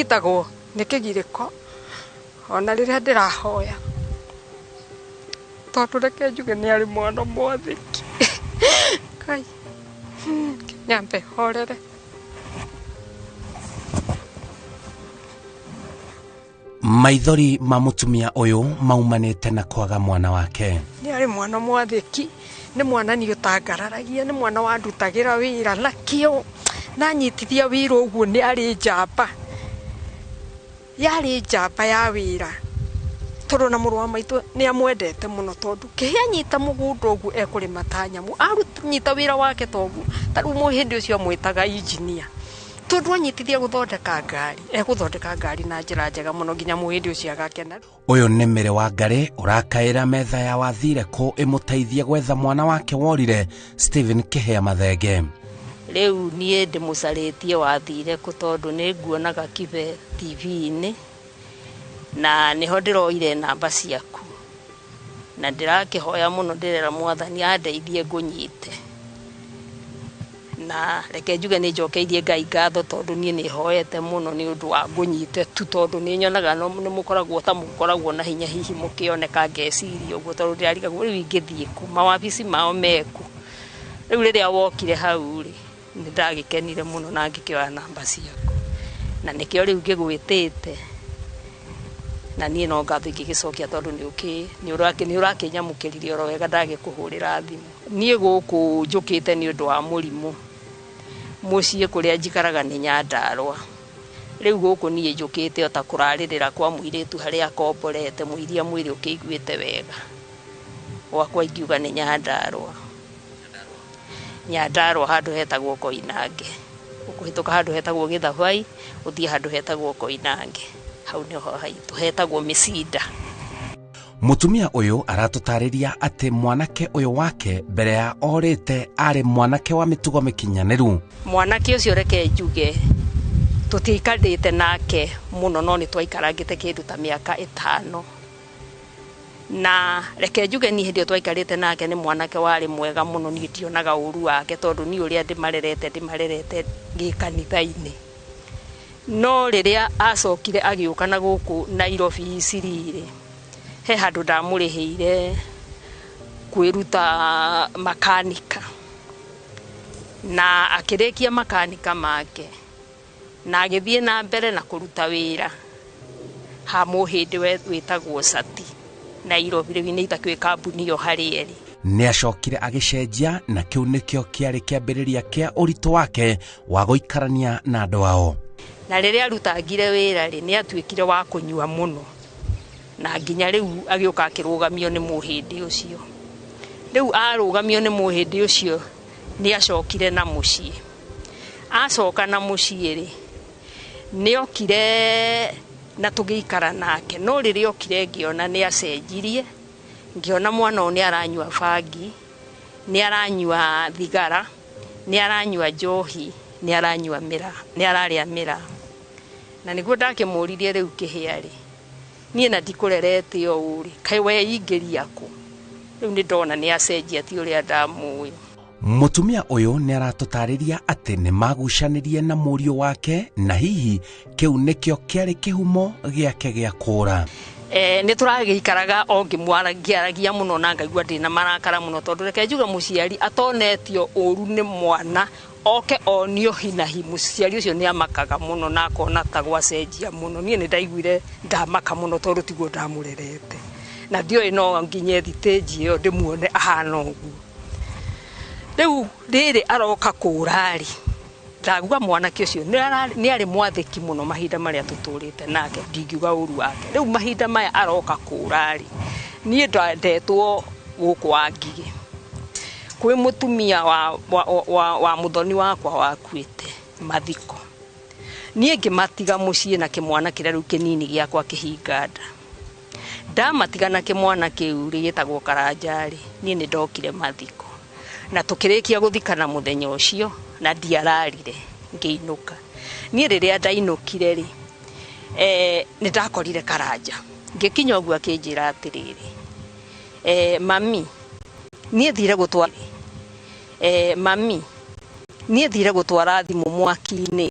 Nyitagwo nĩ kĩgirĩko ona rĩrĩa ndĩrahoya, tondũ reke njuge nĩ arĩ mwana mwathĩki. Ngai, nyambe horere. Maithori ma mũtumia ũyũ maumanĩte na kwaga mwana wake. Nĩ arĩ mwana mwathĩki, nĩ mwana niĩ ũtangararagia, nĩ mwana wandutagĩra wĩra na kĩo, na anyitithia wĩra ũguo nĩ arĩ njamba, yarĩ njamba ya wĩra, tondũ ona mũrũ wa maitũ nĩ amwendete mũno, tondũ kĩhĩ anyita mũgũnda ũguo ekũrĩma ta nyamũ, anyita wĩra wake ta ũguo, ta rĩu mũhĩndĩ ũcio amwĩtaga engineer. Tondũ anyitithia gũthondeka ngari, egũthondeka ngari na njĩra njega mũno nginya mũhĩndĩ ũcio agakena. Ũyũ nĩ Mĩrĩ wa Ngarĩ ũrakaĩra metha ya wathire kũ ĩmũteithie gwetha mwana wake worire Stephen Kĩhĩa Mathenge. Rĩu niĩ ndĩmũcarĩtie wathire kũ tondũ nĩ nguonaga Kibe TV-inĩ na nĩho ndĩroire namba ciaku na ndĩrakĩhoya mũno ndĩrera mwathani andeithie ngũnyite. Na reke njuge nĩ njokeirie Ngai ngatho tondũ niĩ nĩ hoete mũno nĩ ũndũ wa ngũnyite tu, tondũ nĩ nyonaga nĩ mũkoragwo ta mũkoragwo na hinya hihi mũkĩoneka ngeciria ũguo, tondũ ndĩrarigagwo rĩu ingĩthiĩ kũ, mawabici mao meku. Rĩu rĩrĩa wokire hau rĩ, nĩ ndagĩkenire mũno na ngĩkĩoya namba ciaku, na nĩkĩo rĩu ngĩgwĩtĩte, na niĩ no ngatho ingĩgĩcokia tondũ nĩ ũrakĩnyamũkĩririe oro wega ndagĩkũhũrĩra thimũ. Niĩ gũkũ njũkĩte nĩ ũndũ wa mũrimũ, mũciĩ kũrĩa njikaraga nĩ Nyandarũa. Rĩu gũkũ niĩ njũkĩte o ta kũrarĩrĩra kwa mũirĩtu harĩa akomborete, mũiria mwĩrĩ ũkĩiguĩte wega. Gwakwa ingiuga nĩ Nyandarũa. Nyandarũa handũ hetagwo Koinange. Ũkũhĩtũka handũ hetagwo Gĩthabai, ũthiĩ handũ hetagwo Koinange. Hau nĩho haitũ, hetagwo Mĩcinda. Mũtumia ũyũ aratũtarĩria atĩ mwanake ũyũ wake mbere ya orĩte arĩ mwanake wa mĩtugo mĩkinyanĩru. Mwanake ũcio reke njuge tũtiaikarĩte nake mũno, no nĩ twaikarangĩte kĩndũ ta mĩaka 5. Na reke njuge niĩ hĩndĩ ĩyo twaikarĩte nake nĩ mwanake warĩ mwega mũno, niĩ ndionaga ũru wake tondũ niĩ ũrĩa ndĩmarerete gĩkanitha-inĩ. No rĩrĩa acokire agĩũka na gũkũ Nairobi Isiri-rĩ, he handũ ndamũrĩhĩire kwĩruta makanika, na akĩrĩkia makanika make na agĩthiĩ na mbere na kũruta wĩra ha mũhĩndĩ wĩtagwo Sati Nairobi. Rĩu nĩ itakĩũĩ kambuni ĩyo harĩa ĩrĩ. Nĩ acokire agĩcenjia, na kĩu nĩkĩo kĩarĩ kĩambĩrĩria kĩa ũritũ wake wa gũikarania na andũ ao. Na rĩrĩa arutangire wĩra rĩ, nĩ atuĩkire wa kũnyua mũno, na nginya rĩu agĩũka akĩrũgamio nĩ mũhĩndĩ ũcio. Rĩu arũgamio nĩ mũhĩndĩ ũcio nĩ acokire na mũciĩ. Acoka na mũciĩ rĩ, nĩ okire na tũgĩikara nake, no rĩrĩa okire ngĩona nĩ acenjirie, ngĩona mwana ũyũ nĩ aranyua bangi, nĩ aranyua thigara, nĩ aranyua njohi, nĩ aranyua mĩraa, nĩ ararĩa mĩraa. Na nĩguo ndakĩmũririe rĩu kĩhĩa rĩ, niĩ na ndikũrerete ũũ rĩ, kaĩ weingĩria kũ? Rĩu nĩ ndona nĩ acenjia, ti ũrĩa ndamũĩ. Mũtumia ũyũ nĩ aratũtarĩria atĩ nĩ magucanirie na mũriũ wake, na hihi kĩu nĩkĩo kĩarĩ kĩhumo gĩake gĩa kũũra. Nĩ tũragĩikaraga o ngĩaragia mũno na ngaigua ndĩna marakara mũno, tondũ reke njuge mũciari atonetio ũru nĩ mwana oke onio hinahi, mũciari ũcio nĩ amakaga mũno na akona ta gwacenjia mũno. Niĩ nĩ ndaiguire ndamaka mũno tondũ tiguo ndamũrerete, na ndiũĩ no nginye thitĩnji ĩyo ndĩmuone ahana ũguo. Rĩu rĩrĩ aroka kũũra-rĩ, ndaguga mwanake ũcio nĩ arĩ mwathĩki mũno mahinda marĩa tũtũrĩte nake, ndingiuga ũru wake. Rĩu mahinda maya aroka kũũra-rĩ, niĩ ndetwo gũkũ wa Ngigĩ kwĩ mũtumia wa mũthoni wakwa wakuĩte mathiko. Niĩ ngĩmatiga mũciĩ na kĩmwana kĩrĩa rĩu kĩnini gĩakwa kĩhinga nda. Ndamatiga na kĩmwana kĩu rĩ, gĩtagwo Karanja-rĩ, niĩ nĩ ndokire mathiko na tũkĩrĩkia gũthikana mũthenya ũcio, na ndiararire ngĩinũka. Niĩ rĩrĩa ndainũkire rĩ, nĩ ndakorire Karanja. Ngĩkinya ũguo akĩnjĩra atĩrĩrĩ, mami, niĩ thire gũtwara, mami, niĩ thire gũtwara thimũ mwaki-inĩ,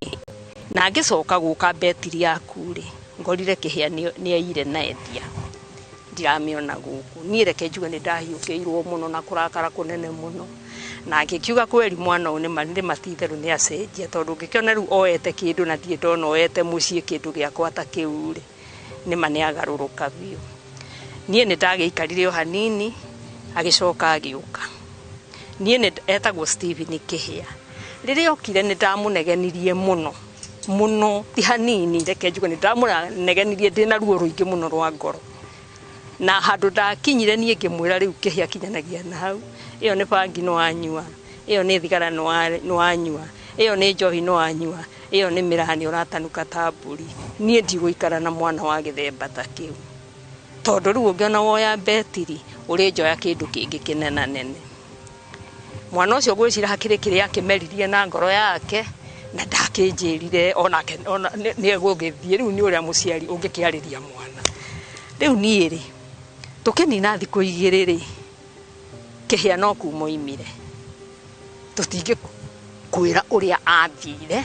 Na ngĩcoka gũka betiri yaku rĩ, ngorire kĩhĩa nĩ aire na endia, ndiramĩona gũkũ. Niĩ reke njuge nĩ ndahiũkĩirwo mũno na kũrakara kũnene mũno, na ngĩkiuga kweri mwana ũyũ nĩ matitherũ nĩ acenjia, tondũ ngĩkĩona rĩu oete kĩndũ na ndirĩ ndona oete mũciĩ kĩndũ gĩakwa ta kĩu rĩ, nĩma nĩ agarũrũka biũ. Niĩ nĩ ndagĩikarire o hanini, agĩcoka agĩũka. Niĩ nĩ etagwo Stephen Kĩhĩa. Rĩrĩa okire nĩ ndamũnegenirie mũno mũno, ti hanini, reke njuge nĩ ndamũnegenirie ndĩna ruo rũingĩ mũno rwa ngoro. Na handũ ndakinyire niĩ ngĩmwĩra rĩu Kĩhĩa kinyanagia na hau, ĩyo nĩ bangi nĩ wanyua, ĩyo nĩ thigara nĩ wanyua, ĩyo nĩ njohi nĩ wanyua, ĩyo nĩ mĩrani ũratanuka ta mbũri. Niĩ ndigũikara na mwana wa gĩthemba ta kĩu, tondũ rĩu ũngĩona woya betiri ũrĩnjoya kĩndũ kĩngĩ kĩnenanene. Mwana ũcio ngwĩciria hakĩrĩ kĩrĩa akĩmeririe na ngoro yake, na ndakĩnjĩrire onake ona nĩ egũgĩthiĩ. Rĩu nĩ ũrĩa mũciari ũngĩkĩarĩria mwana. Rĩu niĩ rĩ, tũkĩnina thikũ igĩrĩ rĩ, Kĩhĩa no kuma oimire. Tũtingĩkwĩra ũrĩa athire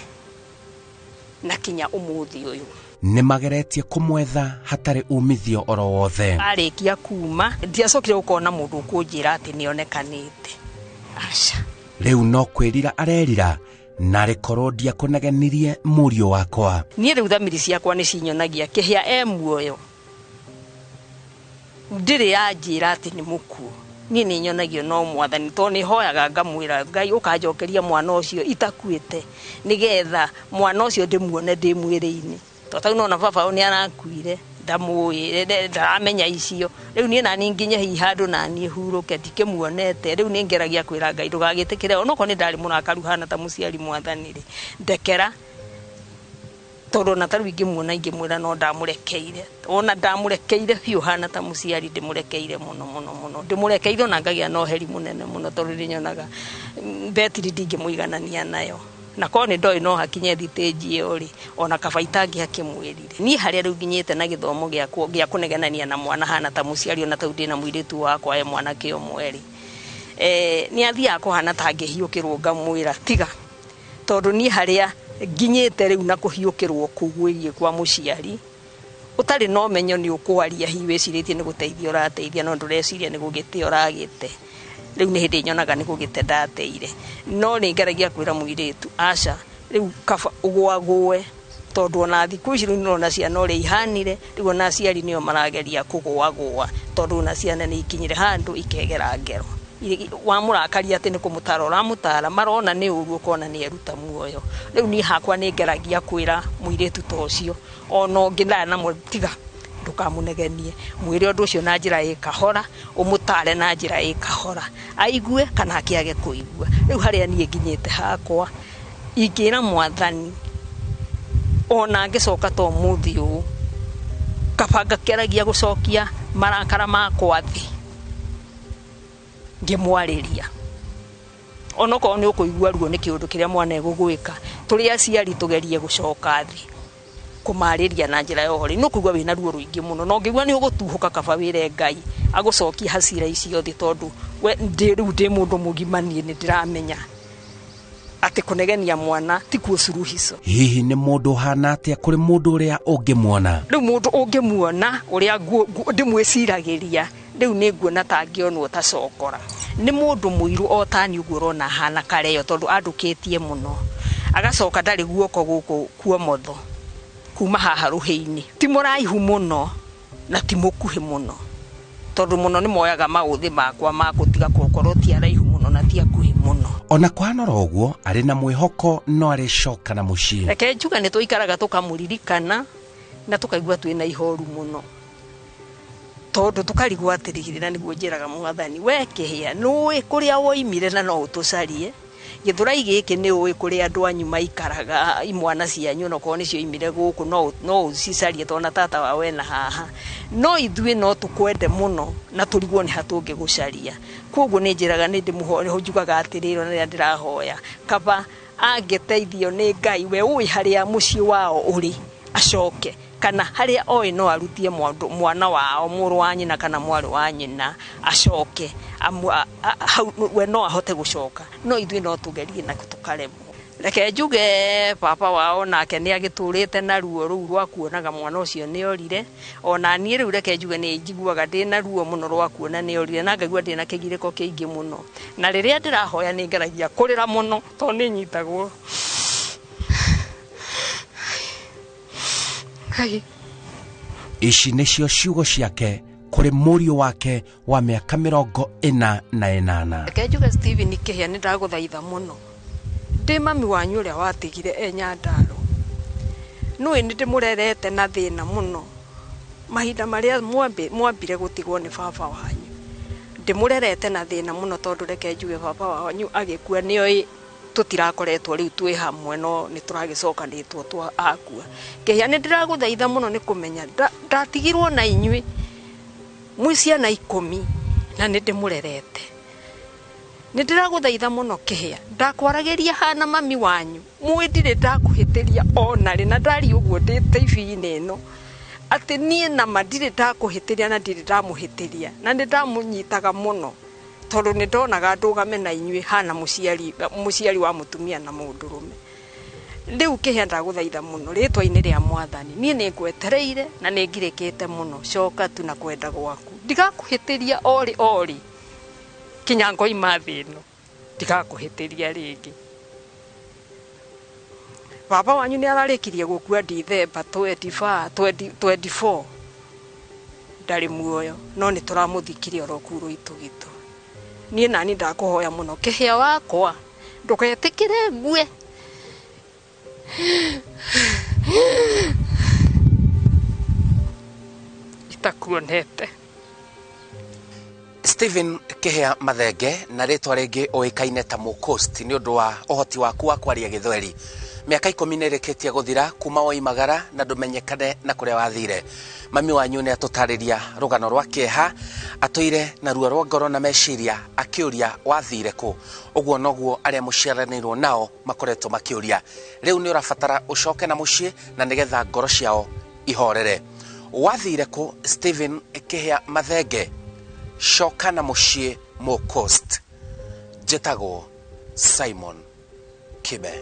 na kinya ũmũthĩ ũyũ. Nĩ mageretie kũmwetha hatarĩ umithio oro wothe. Arĩkia kuma ndiacokire gũkona mũndũ ũkũnjĩra atĩ nĩonekanĩte. Aca. Rĩu no kwĩrira arerira, narĩ korwo ndiakũnegenirie mũriũ wakwa. Niĩ rĩu thamiri ciakwa nĩ cinyonagia Kĩhĩa e muoyo, ndirĩ yanjĩra atĩ nĩ mũkuũ. Niĩ nĩ nyonagio no mwathani, tondũ nĩ hoyaga ngamwĩra Ngai ũkanjokeria mwana ũcio itakuĩte, nĩgetha mwana ũcio ndĩmuone ndĩ mwĩrĩ-inĩ. Tondũ tarĩu nona baba ũyũ nĩ arakuire, ndamũĩ, ndaramenya icio. Rĩu niĩ nani nginye hihi handũ naniĩ hurũke ndikĩmuonete. Rĩu nĩ ngeragia kwĩra Ngai ndũgagĩtĩkĩre, onokorwo nĩ ndarĩ mũrakaru hana ta mũciari mwathani rĩ, ndekera, tondũ ona tarĩu ingĩmuona ingĩmwĩra no ndamũrekeire. Ona ndamũrekeire biũ hana ta mũciari, ndĩmũrekeire mũno mũno mũno, ndĩmũrekeire ona ngagĩa na ũheri mũnene mũno, tondũ nĩ nyonaga betiri ndingĩmũiganania nayo. Na korwo nĩ ndoĩ no hakinye thitĩnji ĩyo rĩ, ona kaba itangĩakĩmwĩrire. Niĩ harĩa rĩu nginyĩte na gĩthomo gĩakwa gĩa kũnegenania na mwana hana ta mũciari, ona tarĩu ndĩna mũirĩtu wakwa e mwanake ũmwe rĩ, nĩ athiaga kũhana ta ngĩhiũkĩrwo ngamwĩra tiga, tondũ niĩ harĩa nginyĩte rĩu na kũhiũkĩrwo kũu gwĩgiĩ kwa mũciari ũtarĩ na ũmenyo nĩ ũkwaria hihi wĩcirĩtie nĩ gũteithia ũrateithia, no ndũreciria nĩ gũgĩte ũragĩte. Rĩu nĩ hĩndĩ nyonaga nĩ gũgĩte ndateire, no nĩ ngeragia kwĩra mũirĩtu aca, rĩu kaba ũgũagũe, tondũ ona thikũ ici rĩu nĩũrona ciana ũrĩa ihanire. Rĩu ona aciari nĩo marageria kũgũagũa, tondũ ona ciana nĩ ikinyire handũ ikegera ngero. Wamũrakaria atĩ nĩ kũmũtara ũramũtara, marona nĩ ũru, ũkona nĩ eruta muoyo. Rĩu niĩ hakwa nĩ ngeragia kwĩra mũirĩtu ta ũcio, ona ũngĩ ndarĩ na tiga ndũkamũnegenie, mwĩre ũndũ ũcio na njĩra ĩ kahora, ũmũtare na njĩra ĩ kahora, aigue kana akĩage kũigua. Rĩu harĩa niĩ nginyĩte hakwa, ingĩra mwathani ona ngĩcoka ta ũmũthĩ ũũ, kaba ngakĩaragia gũcokia marakara makwa thĩ ngĩmwarĩria, onokorwo nĩ ũkũigua ruo nĩ kĩũndũ kĩrĩa mwana egũgwĩka. Tũrĩ aciari tũgerie gũcoka thĩ kũmarĩria na njĩra ya ũhoreri. Nĩ ũkũigua wĩna ruo rũingĩ mũno, na ũngĩigua nĩ ũgũtuhũka, kaba wĩre Ngai agũcokie hasira icio thĩ, tondũ we ndĩ rĩu ndĩ mũndũ mũgima, niĩ nĩ ndĩramenya atĩ kũnegenia mwana tikuo suluhisho. Hihi nĩ mũndũ ũhana atĩa kũrĩ mũndũ ũrĩa ũngĩmuona? Rĩu mũndũ ũngĩmuona ũrĩa ndĩmwĩciragĩria rĩu nĩ nguona ta angĩonwo ta cokora. Nĩ mũndũ mũirũ o tani ũguo ũrona ahana kareo, tondũ andũkĩtie mũno, agacoka ndarĩ guoko gũkũ kuomotho kuma haha rũhĩ-inĩ, ti mũraihu mũno na ti mũkuhĩ mũno, tondũ mũno nĩ moyaga maũthĩ makwa ma gũtiga gũkorwo ti araihu mũno na ti akuhĩ mũno. Ona kũhana oro ũguo, arĩ na mwĩhoko no arĩcoka na mũciĩ. Reke njuga nĩ tũikaraga tũkamũririkana na tũkaigua twĩna ihoru mũno, tondũ tũkarigwo atĩrĩrĩ, na nĩguo njĩraga mwathani, we Kĩhĩa nĩũĩ kũrĩa woimire na no ũtũcarie. Gĩthũrai gĩkĩ nĩ ũĩ kũrĩa andũ anyu maikaraga, imwana cianyu onokorwo nĩcio imire gũkũ no ũcicarie, tondũ na tata wao ena haha. No ithuĩ no tũkwende mũno na tũrigwo nĩ ha tũngĩgũcaria. Koguo nĩ njĩraga, nĩ ndĩmũhoya, njugaga atĩrĩrĩ, ona rĩrĩa ndĩrahoya, kaba angĩteithio nĩ Ngai, we ũĩ harĩa mũciĩ wao ũrĩ, acoke, kana harĩa oĩ no arutie mwana wao, mũrũ wa nyina kana mwarĩ wa nyina, acoke hau we no ahote gũcoka, no ithuĩ no tũgerie na tũkaremwo. Reke njuge baba wao nake nĩ agĩtũrĩte na ruo rũu rwa kuonaga mwana ũcio nĩ orire. Ona niĩ rĩu reke njuge nĩ njiguaga ndĩna ruo mũno rwa kuona nĩ orire, na ngaigua ndĩna kĩgirĩko kĩingĩ mũno. Na rĩrĩa ndĩrahoya nĩ ngeragia kũrĩra mũno tondũ nĩ nyitagwo. Ici nĩcio ciugo ciake kũrĩ mũriũ wake wa mĩaka 48. Reke njuge Stephen Kĩhĩa, nĩ ndagũthaitha mũno. Ndĩ mami wanyu ũrĩa watigire e Nyandarua. Nũĩ nĩ ndĩmũrerete na thĩna mũno. Mahinda marĩa mwambire gũtigwo nĩ baba wanyu. Ndĩmũrerete na thĩna mũno tondũ reke njuge baba wanyu agĩkua nĩoĩ tũtirakoretwo rĩu twĩ hamwe, no nĩ tũragĩcokanĩtwo twa akua. Kĩhĩa nĩ ndĩragũthaitha mũno nĩ kũmenya ndatigirwo na inyuĩ mwĩ ciana 10 na nĩ ndĩmũrerete. Nĩ ndĩragũthaitha mũno Kĩhĩa, ndakwaragĩria hana mami wanyu, mũĩ ndirĩ ndakũhĩtĩria ona rĩ, na ndari ũguo ndĩ TV-inĩ ĩno, atĩ niĩ nama ndirĩ ndakũhĩtĩria na ndirĩ ndamũhĩtĩria, na nĩ ndamũnyitaga mũno tondũ nĩ ndonaga ndũgame na inyuĩ hana mũciari wa mũtumia na mũndũrũme. Rĩu Kĩhĩa ndagũthaitha mũno rĩtwa-inĩ rĩa Mwathani, niĩ nĩ ngwetereire na nĩ ngirĩkĩte mũno, coka tu na kwenda gwaku, ndigakũhĩtĩria orĩ orĩ kinya ngoima thĩ ĩno, ndigakũhĩtĩria rĩngĩ. Baba wanyu nĩ ararĩkirie gũkua Dithemba 24, ndarĩ muoyo, no nĩ tũramũthikire oro kũu Rũitũgitũ. Niĩ nani ndakũhoya mũno Kĩhĩa wakwa, ndũgetĩkĩre ngue. Itakuonete. Stephen Kĩhĩa Mathenge na rĩtwa rĩngĩ ũĩkaine ta Mũcoast nĩ ũndũ wa ũhoti waku wa kwaria Gĩthweri. Mĩaka 10 nĩ ĩrĩkĩtie gũthira kuma woimagara na ndũmenyekane na kũrĩa wathire. Mami wanyu nĩ atũtarĩria rũgano rwa kĩeha, atũire na ruo rwa ngoro na meciria akĩũria wathire kũ. Ũguo noguo arĩa mũciaranĩirwo nao makoretwo makĩũria. Rĩu nĩ ũrabatara ũcoke na mũciĩ na nĩgetha ngoro ciao ihorere. Wathire kũ Stephen Kĩhĩa Mathenge? Coka na mũciĩ Mũcoast. Njĩtagwo Simon Kibe.